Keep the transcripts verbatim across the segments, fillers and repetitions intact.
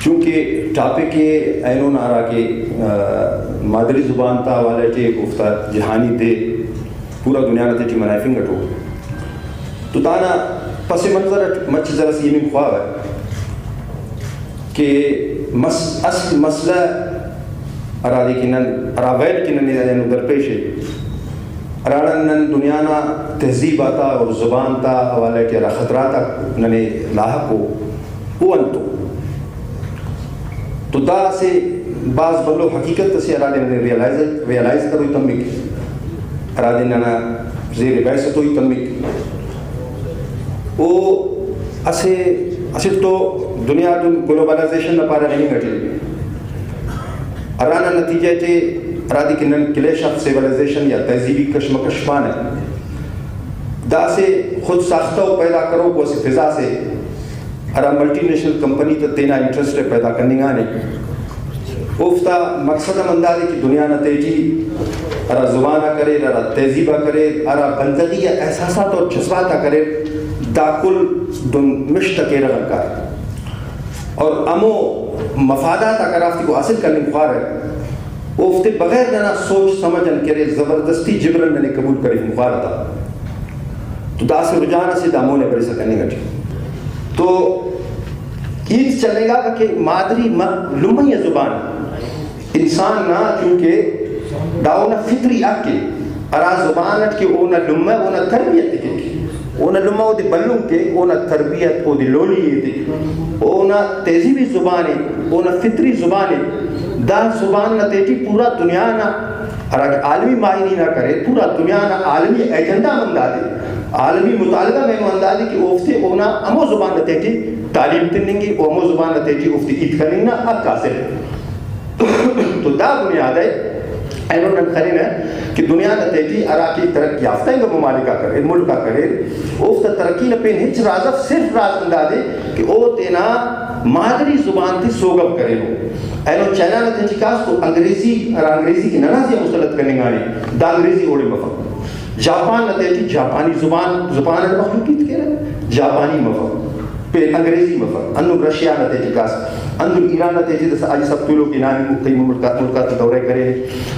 چونکہ ٹاپک ءِ اینو نا ہرا کہ، آ، مادری زبان تا حوالہ ٹی اوفتا جہانی دے پورا دنیا نا تیٹی منائفنگ اٹو، تو دانا پس منظر اٹ مچ زرس ای ہننگ خواوہ کہ مس-، اصل مسئلہ ہرادے کہ نن، ہرا ویل کہ ننے اینو درپیش ءِ، ہراڑان نن دنیا نا تہذیب آتا اور زبان تا حوالہ ٹی ہرا خطرات آک ننے لاحق ءُ، او انتو؟ تو دا اسہ بھاز بھلو حقیقت اسے ہرادے ننے ریئلائز، ریئلائز کروئی تمک، ہرادے ننا زیر بحث اتوئی تمک۔ او اسہ، اسٹ تو دنیا تون گلوبلائزیشن نا پارہ ہننگ اٹی، ہرانا نتیجہ ٹی ہرادے کہ نن کلیش آف سیولائزیشن یا تہذیبی کشمکش پانہ، دا اسہ خود ساختہ و پیدا کروک و اسہ فضا سے ہرا ملٹی نیشنل کمپنی تا تینا انٹرسٹ ءِ پیدا کننگانے۔ اوفتا مقصد ہم ہندادے کہ دنیا نا تہٹی ہرا زبان آک اریر، ہرا تہذیب آک اریر، ہرا بندغی آ احساسات اور جذبات آک اریر، دا کل دن مش تا کیرغ آن کار۔ اور ہمو مفادات آک ہرافتیکو حاصل کننگ خوارہ، اوفتے بغیر ننا سوچ سمجھ آن کہ ارے، زبردستی جبراً ننے قبول کریفنگ خوارہ تا۔ تو دا اسہ رجحان اسے، دا مون ءِ برسا کننگ اٹی۔ تو ہیت چلیگاکہ کہ مادری م-، لمئی آ زبان انسان نا، چونکہ دا اونا فطری حق ءِ، ہرا زبان اٹ کہ اونا لمہ اونا تربیت ءِ کیک، اونا لمہ اودے بھلن کیک، اونا تربیت اودے لولی ایتک، اونا تہذیبی زبان ءِ، اونا فطری زبان ءِ۔ دا زبان نا تہٹی پورا دنیا نا ہراکہ عالمی ماہرین آک اریر، پورا دنیا نا عالمی ایجنڈا ہم ہندادے، عالمی مطالبہ ہم اینو ہندادے کہ اوفتے اونا ہمو زبان نا تہٹی تعلیم تننگے و ہمو زبان نا تہٹی اوفتے ہیت کننگ نا حق حاصل ءِ۔ تو دا بنیاد ءِ اینو نن خننہ کہ دنیا نا تہٹی ہراکہ ترقی یافتہ انگا ممالک آک اریر، ملک آک اریر، اوفتا ترقی نا پین ہچ راز اف، صرف راز ہندادے کہ او تینا مادری زبان تے سوگو کرینو۔ اینو چائنا نا تہٹی کاس تو انگریزی، ہرا انگریزی کہ ننا زی آ مسلط کننگانے، دا انگریزی اوڑے مفک۔ جاپان نا تہٹی جاپانی زبان، زبان اٹ مخلوق ہیت کیرہ، جاپانی مفک، پین انگریزی مفک۔ ہندن رشیا نا تہٹی کاس، ہندن ایران نا تہٹی داسہ حاجی صاحب تولوک ہنانے، کئی ملکا-، ملکاتا دورہ کرے،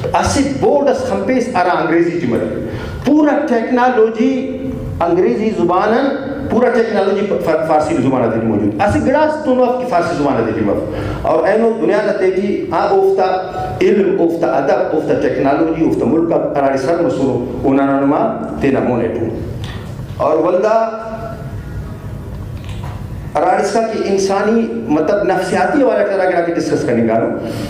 اسہ بورڈ اس خنپیس ہرا انگریزی ٹی مرے۔ پورا ٹیکنالوجی انگریزی زبان آن، پورا ٹیکنالوجی ف-، فارسی زبان آتیٹی موجود۔ اسہ گڑاس تون اف کہ فارسی زبان آتیٹی مف۔ اور اینو دنیا نا تہٹی آ اوفتا علم، اوفتا ادب، اوفتا ٹیکنالوجی، اوفتا ملک آک ہراڑے سر مسرو، اونا نما تینا مون ایٹو۔ اور ولدا ہراڑسکا کہ انسانی، مطلب، نفسیاتی حوالہ ٹی ہرا گڑاتے ڈسکس کننگانو،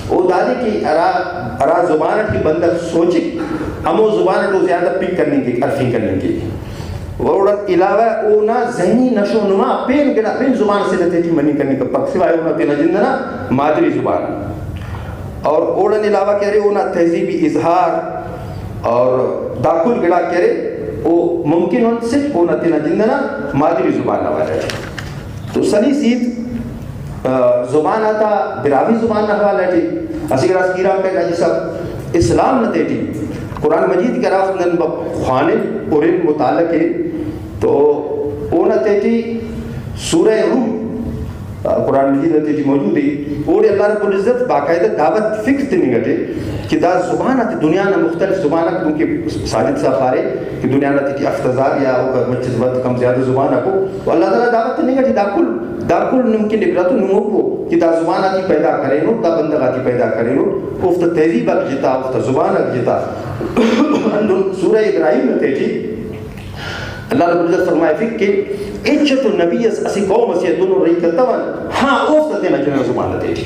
او دادے کہ ہرا، ہرا زبان اٹ کہ بندغ سوچک، ہمو زبان اٹ او زیادہ پک کننگ کیک، ارفنگ کننگ کیک۔ و اوڑان علاوہ اونا ذہنی نشو و نما پین گڑا پین زبان اسے نا تہٹی مننگ کننگ کپک، سوائے اونا تینا جند ئنا مادری زبان۔ اور اوڑان علاوہ کہ ارے اونا تہذیبی اظہار اور دا کل گڑاک کہ ارے او ممکن ان صرف اونا تینا جند ئنا مادری زبان نا وجہ ٹی۔ تو سلیس ہیت، آ، زبان آتا براہوئی زبان نا حوالہ ٹی اسہ گڑاس گیرام کریک حاجی صاحب، اسلام نا تہٹی قرآن مجید کہ ہرافک نن ب-، خوانن، ہرن، مطالعہ کین، تو اونا تہٹی سورہ روم، آ، قرآن مجید نا تہٹی موجود ءِ، اوڑے اللہ رب العزت باقاعدہ دعوت فکر تننگ اٹے کہ دا زبان آتے دنیا نا مختلف زبان آک، دنکہ ساجد صاحب پارے کہ دنیا نا تہٹی ہفت ہزار یا اوکا مچس ود کم زیادہ زبان آکو، و اللہ تعالیٰ دعوت تننگ اٹی دا کل، دا کل نم کن عبرت و نموکو کہ دا زبان آتے پیدا کرینٹ، دا بندغ آتے پیدا کرینٹ، اوفتا تہذیب آک جتا، اوفتا زبان آک جتا۔ ہندن سورہ ابراہیم نا تہٹی اللہ رب العزت فرمائفک کہ ہچ تو نبی اس اسہ قوم اسے آ دن و رہی کتون، ہاں، اوفتا تینا جند ئنا زبان نا تہٹی۔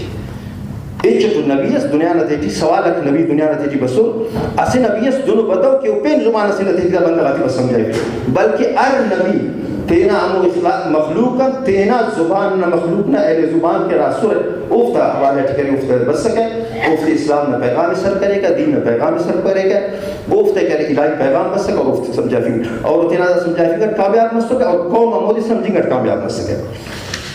ہچ تو نبی اس دنیا نا تہٹی، سوا لکھ نبی دنیا نا تہٹی بسر، اسہ نبی اس دن و بتو کہ او پین زبان اسے نا تہٹی دا بندغ آتے بس سمجھائفک، بلکہ ہر نبی تینا ہمو اخلاق مخلوق آن، تینا زبان نا، مخلوق نا اہل زبان کہ ہرا اسرہ، اوفتا حوالہ ٹی کرے، اوفتا بسکہ، اوفتے اسلام نا پیغام ئے سر کریکہ، دین نا پیغام ئے سر کریکہ، اوفتے کرے الہی پیغام بسکہ اور اوفتے سمجھائفنگ، اور تینا دا سمجھائفنگ اٹ کامیاب مسکہ اور قوم ہمودے سمجھنگ اٹ کامیاب مسکہ۔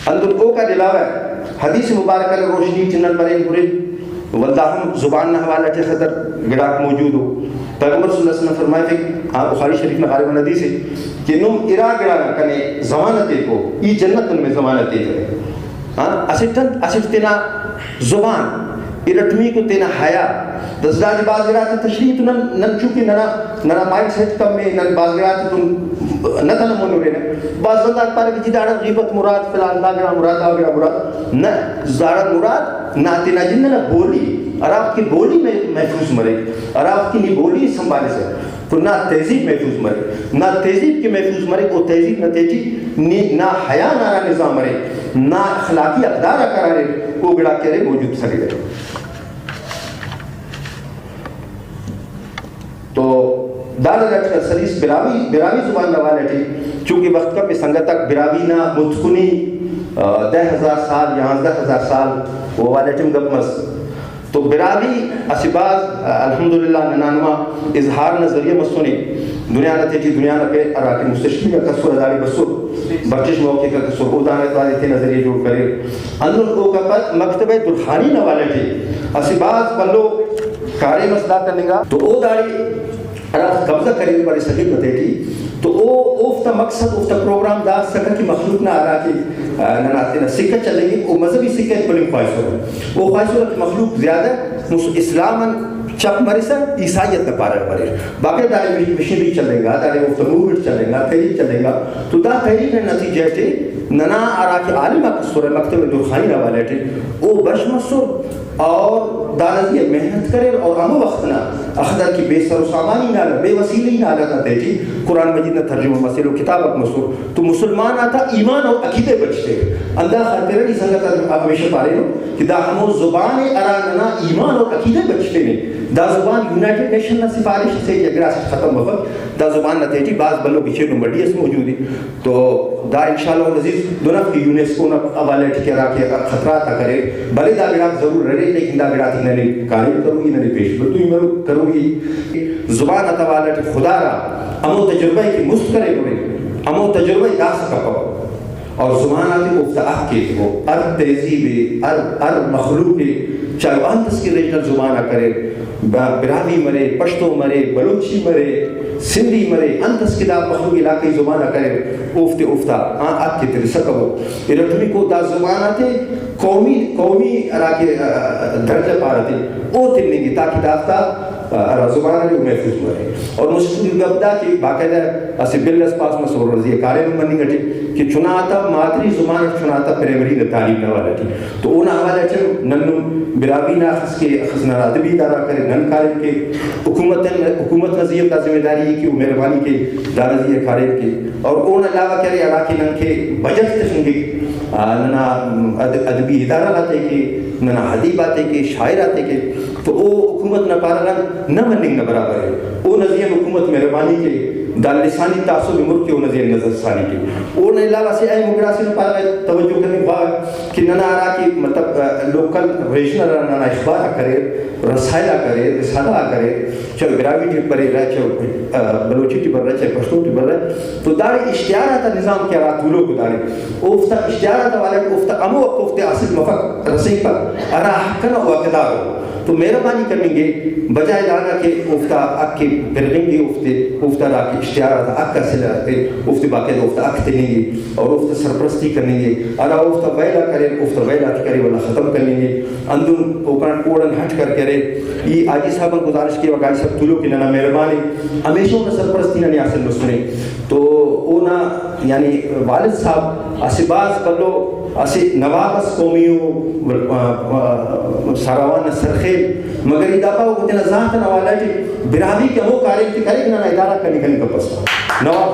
ہندن اوکان علاوہ حدیث مبارکہ نا روشنی ٹی نن مرین ہرن، ولدا ہم زبان نا حوالہ ٹی اخہ در گڑاک موجود ءُ۔ پیغمبر صلی اللہ علیہ وسلم فرمائفک، آ، بخاری شریف نا غالباً حدیث ءِ، کہ نم ارا گڑا نا کنے ضمانت ایتو، ای جنت نمے ضمانت ایتو۔ ہاں، اسٹ انت، اسٹ تینا زبان، ارٹمیکو تینا حیا۔ داسہ دادے بھاز گڑاتے تشریح تو نن، نن چونکہ ننا، ننا مائنڈ سیٹ کم ءِ، نن بھاز گڑاتے تون نہ تنمون ہُرنہ۔ بھاز بندغ پارہ کہ جی داڑان غیبت مراد، فلان دا گڑا مراد، دا گڑا مراد۔ نہ، داڑان مراد نا تینا جند ئنا بولی، ہرافک کہ بولی مح-، محفوظ مریک، ہرافک کہ نی بولی سنبھالسہ۔ تو نا تہذیب محفوظ مریک۔ نا تہذیب کہ محفوظ مریک، او تہذیب نا تہٹی نی، نا حیا نا ہرا نظام ارے، نا اخلاقی اقدار آک ہرا اریر، او گڑاک کہ ارے موجود سلرہ۔ تو داڑے اٹ سلیس براہوئی، براہوئی زبان نا حوالہ ٹی، چونکہ وخت کم ءِ، سنگت آک براہوئی نا متکنی، آ، دہ ہزار سال یا یانزدہ ہزار سال او حوالہ ٹی ہم گپ مس۔ تو براہوئی اسہ بھاز، الحمدللہ، ننا نما اظہار نا ذریعہ مسنے۔ دنیا نا تہٹی، دنیا نا پین ہراکہ مستشرق آک اسرہ، داڑے بسر، برٹش محقق آک اسر، او دانا دادے تینا ذریعہ جوڑ کریر۔ ہندن اوکان پد مکتبہ درخانی نا حوالہ ٹی اسہ بھاز بھلو کاریم اس دا کننگا۔ تو او داڑے ہرافک قبضہ کریر بڑے صغیر نا تہٹی، تو او، اوفتا مقصد، اوفتا پروگرام دا اسکہ کہ مخلوق نا ہراکہ، آ، ننا تینا سکہ چلینگک، او مذہبی سکہ ءِ پلنگ خواہسرہ۔ او خواہسرہ کہ مخلوق زیادہ مس-، اسلام آن چپ مرسہ عیسائیت نا پارہ مریر۔ باقاعدہ داڑے مش-، مشنری چلینگا، داڑے اوفتا موومنٹ چلینگا، تحریک چلینگا۔ تو دا تحریک نا نتیجہ ٹی ننا ہراکہ عالم آک اسرہ، مکتبہ درخانی نا حوالہ ٹی او بش مسر۔ اور دانا زی آ محنت کریر اور ہمو وخت نا اخدر کہ بے سر و سامانی نا حالت، بے وسیلہی نا حالت آتا تہٹی قرآن مجید نا ترجمہ مسر و کتاب آک مسر، تو مسلمان آتا ایمان اور عقیدہ بچفیر۔ ہندا خاطر ای سنگت آک ہمیشہ پارینو کہ دا ہمو زبان ءِ ہرا ننا ایمان اور عقیدہ بچفینے۔ دا زبان یونائیٹڈ نیشن نا سفارش سے یا گڑاس ختم مفک۔ دا زبان نا تہٹی بھاز بھلو گچین و مڈی اس موجود ءِ۔ تو دا انشاءاللہ العزیز دن اف کہ یونیسکو نا حوالہ ٹی کہ ہراکہ خطرات آک اریر، بھلے دا گڑاک ضرور اریر، لیکن دا گڑاتے ننے کاریم کروئی، ننے پیش بندوئی مرو-، کروئی۔ زبان آتا حوالہ ٹی خدارا ہمو تجربہ ءِ کہ مست کرینن، ہمو تجربہ ءِ داسہ کپک۔ اور زبان آتے اوفتا حق ءِ، ہر تہذیب ءِ، ہر، ہر مخلوق ءِ، چاہے او انت اس کہ ریجنل زبان آک اریر، ب-، براہوئی مرے، پشتو مرے، بلوچی مرے، سندھی مرے، انت اس کہ دا مخلوق علاقائی زبان آک اریر، اوفتے اوفتا آ حق ءِ ترسا کبو۔ ارٹمیکو دا زبان آتے قومی، قومی ہراکہ، آ، درجہ پارہ تے، او تننگے تاکہ دافتا، آ، ہرا زبان ارے او محفوظ مرے۔ اور مسٹمی گپ دا کہ باقاعدہ اسہ بل اس پاس مسر اور زی آ کاریم مننگ اٹی کہ چنا تا مادری زبان اٹ چنا تا پرائمری نا تعلیم نا حوالہ ٹی۔ تو اونا حوالہ ٹی نن براہوئی نا اخس کہ اخس ننا ادبی ادارہ کرے، نن کاریم کے، حکومت ان، حکومت نا زی آ دا ذمہ داری ءِ کہ او مہربانی کے دانا زی آ کاریم کے۔ اور اونا علاوہ کہ ارے ہراکہ نن کے بجٹ تخنگک، آ، ننا اد-، ادبی ادارہ غاتے کے، ننا ادیب آتے کے، شاعر آتے کے، تو او حکومت نا پارہ غان نہ مننگ نا برابر ءِ۔ اونا زی آن حکومت مہربانی کے دا لسانی تعصب ءِ مر کے اونا زی آن نظر ثانی کے۔ اونا علاوہ اسہ اہم ءُ گڑاسے نا پارہ غان توجہ کننگ خواہک کہ ننا ہراکہ مطلب، آ، لوکل ریجنل ننا اخبار آک اریر، رسائل آک اریر، رسالہ آک اریر، چاہے براہوئی ٹی بریرہ، چاہے، آ، بلوچی ٹی بریرہ، چاہے پشتو ٹی بریرہ، تو داڑے اشتہار آتا نظام کہ ہرا تولوکو داڑے، اوفتا اشتہار آتا حوالہ ٹی اوفتا ہمو حق اوفتے حاصل مفک، رسینگپک، ہرا حق ئنا او حقدار ءُ۔ تو مہربانی کننگے، بجائے دانا کہ اوفتا حق ءِ پرغنگے، اوفتے، اوفتا ہرا کہ اشتہار آتا حق حاصل ءِ، اوفتے باقاعدہ اوفتا حق تننگے اور اوفتا سرپرستی کننگے، ہرا اوفتا ویل آک اریر، اوفتا ویل آتے کرے ولدا ختم کننگے۔ ہندن اوکان اوڑان ہٹ کر کہ ارے، ای حاجی صاحب آن گزارش کیوہ، حاجی صاحب تولوک کہ ننا مہربان ءِ، ہمیشہ اونا سرپرستی ننے حاصل مسنے۔ تو اونا یعنی والد صاحب اسہ بھاز بھلو اسہ نواب اس، قومی ءُ، آ، آ، ساراوان نا سرخیل، مگر ای دا پاوہ کہ تینا ذات ئنا حوالہ ٹی براہوئی کہ ہمو کاریم تے کریک ننا ادارہ کنے کنے کپسہ۔ نواب،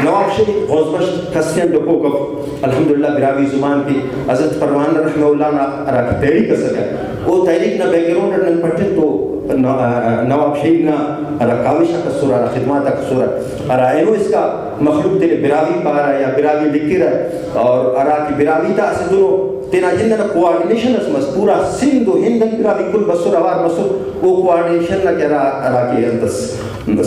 نواب شہید غوث بخش کس تیان ڈکوک اف۔ الحمدللہ براہوئی زبان کہ حضرت پروانہ رحمہ اللہ نا ہرا کہ تحریک اسکہ، او تحریک نا بیک گراؤنڈ اٹ نن پٹن تو نو-، آ، نواب شہید نا ہرا کاوش آک اسرہ، ہرا خدمات آک اسرہ، ہرا اینو اسکا مخلوق تینے براہوئی پارہ یا براہوئی لکھرہ، اور ہرا کہ براہوئی تا اسہ دنو تینا جند ئنا کوآرڈینیشن اس مس، پورا سندھ و ہند آن براہوئی کل بسر اوار مسر، او کوآرڈینیشن نا کہ ہرا، ہرا کہ انت اس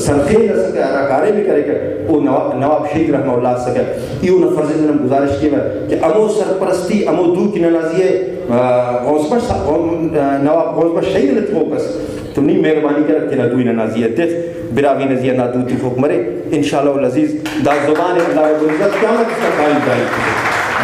سرخیل اسکہ، ہرا کاریم ءِ کریکہ، او نوا-، نواب شہید رحمہ اللہ اسکہ۔ ای اونا فرزند ئنا گزارش کیوہ کہ ہمو سرپرستی، ہمو دو کہ ننا زی آ، آ، غوث بخش صاحب، غوث-، آ، نواب غوث بخش شہید نا تخوک اس، تو نی مہربانی کرک تینا دوئی ننا زی آ تخ، براہوئی نا زی آ نا دو تخوک مرے۔ انشاءاللہ العزیز دا زبان ءِ اللہ رب العزت قیامت اسکا قائم دائے۔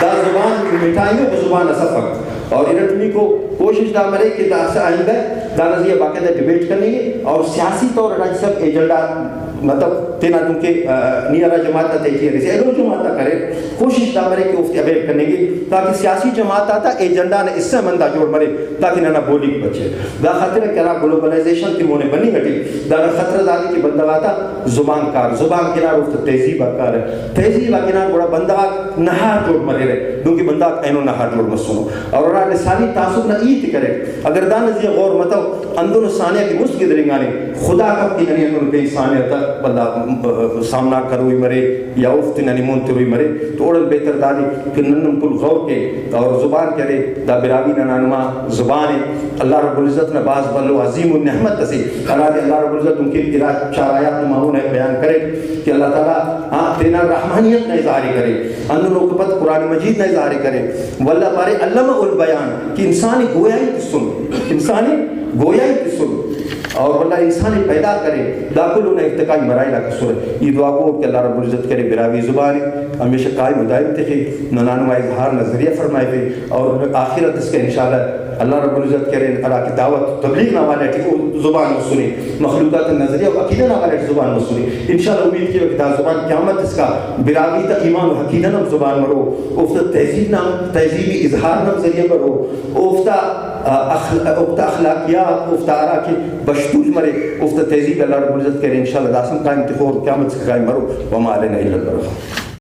دا زبان مٹائینوکو زبان اس افک۔ اور ارٹمیکو کوشش دا مریک کہ داسہ آئندہ دانا زی آ باقاعدہ ڈیبیٹ کننگے اور سیاسی طور اٹ سب ایجنڈا، مطلب، تینا دنکہ، آ، نی ہرا جماعت آتے ٹی ارے، ایلو جماعت آک اریر، کوشش دا مریک کہ اوفتے اویئر کننگے تاکہ سیاسی جماعت آتا ایجنڈا نا حصہ ہم ہندا جوڑ مرے تاکہ ننا بولیک بچے۔ دا خاطر کہ ہرا گلوبلائزیشن تے مونے بننگ اٹی دانا خطرہ دادے کہ بندغ آتا زبان کار، زبان کنار اوفتا تہذیب آک کارہ، تہذیب آ کنار گڑا بندغ آک نہار جوڑ مریرہ، دنکہ بندغ آک اینو نہار جوڑ مسنو۔ اور ہرا لسانی تعصب نا ہیت ءِ کریٹ۔ اگر دانا زی آ غور متو، ہندنو سانحہ کہ مست گدرینگانے، خدا کپ کہ ننے ہندنو کئی سانحہ تا ولدا، م-، سامنا کروئی مرے یا اوفتے ننے مون تروئی مرے، تو اوڑان بہتر دادے کہ نن ہم کل غور کے اور زبان کہ ارے، دا براہوئی نا نانما زبان ءِ۔ اللہ رب العزت نا بھاز بھلو عظیم النعمت اسے، ہرادے اللہ رب العزت دنکہ ارا چار آیات نما اونا بیان کریٹ کہ اللہ تعالیٰ، ہاں، تینا رحمانیت نا اظہار ءِ کرے۔ ہندن اوکا پد قرآن مجید نا اظہار ءِ کرے، ولدا پارے علمہ البیان، کہ انسان ءِ گویائی تسن، انسان ءِ گویائی تسن، اور ولدا انسان ءِ پیدا کرے۔ دا کل اونا ارتقائی مراحل آک اسرہ۔ ای دعا گو کہ اللہ رب العزت کرے براہوئی زبان ءِ ہمیشہ قائم و دائم تخے، ننا نما اظہار نا ذریعہ فرمائفے، اور آخرت اسکا انشاءاللہ اللہ رب العزت کرے ہرا کہ دعوت تبلیغ نا حوالہ ٹی او زبان مسنے، مخلوقات نظریہ و عقیدہ نا حوالہ ٹی زبان مسنے۔ انشاءاللہ امید کیوہ کہ دا زبان قیامت اسکا براہوئی تا ایمان و عقیدہ نا ہم زبان مرو، اوفتا تہذیب نا ہم، تہذیبی اظہار نا ہم ذریعہ مرو، اوفتا، آ، اخل-، اوفتا اخلاقیات، اوفتا ہرا کہ بشتوش مرے، اوفتا تہذیب اللہ رب العزت کرے انشاءاللہ داسم قائم تخور، قیامت اسکا قائم مرو۔ وما علینا الا البلاغ۔